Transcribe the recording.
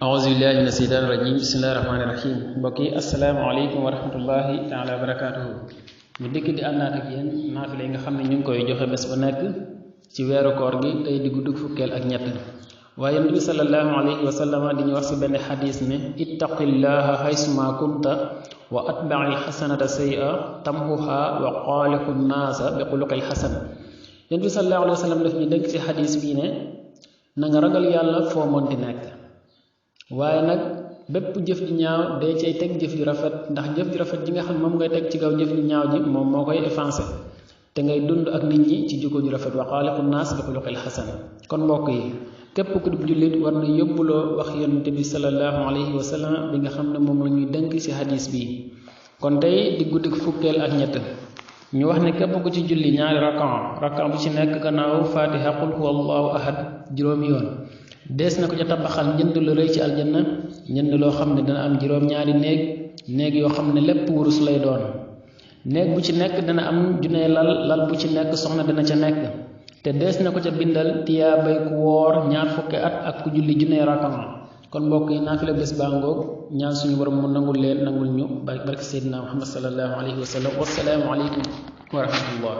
auzu billahi mina seytaani rajim bismillahi rahmaani rahim mbokk yi asalaamaaleykum wa rahmatullahi taala wa barakatuhu ñu dikk di àndaat ak yéen naafile yi nga xam ne ñu ngi koy joxe bés bu nekk ci weeru koor gi tey di guddug fukkeel ak ñett waaye yonent bi sallallahu alayhi wa sallam di ñu wax si benn xadis ne ittaqillaha haysuma kunta wa atbail xasanata say'a tamhuha wa xaaliqu naasa bi xuluqil xasan yonent bi sallallahu alayhi wa sallam daf ñu dëkk ci xadis bii ne na nga ragal yàlla foo mënti nekk waaye nag bépp jëf ju ñaaw day cay teg jëf ju rafet ndax jëf ju rafet ji nga xam moom ngay teg ci kaw jëf ju ñaaw ji moom moo koy effacé te ngay dund ak nit ñi ci jikko ju rafet wa xaaliqu naas bi xuluqil xasan kon mbokk yi képp ku dib jullit war na yóbbuloo wax yonent bi sallallahu alayhi wa sallam bi nga xam ne moom la ñuy dënk ci hadis bi kon tey di guddi fukkeel ak ñett ñu wax ne képp ku ci julli ñaari rakan bu ci nekk gannaaw fatiha qul huwa allahu ahad juróomi yoon dees na ko ca tabaxal njënd lu rëy ci aljanna njënd loo xam ne dana am juróom-ñaari néeg yoo xam ne lépp wurus lay doon néeg bu ci nekk dana am junne lal bu ci nekk soxna dana ca nekk te dees na ko ca bindal tiyaabay ku woor ñaar fukki at ak ku julli junne rakan kon mbokk yi naafila bés baa ngoog ñaan suñu borom mu nangul leen nangul ñu barke Seydina Muhammad sallallahu alayhi wa sallam wassalaamu aleykum wa rahmatullah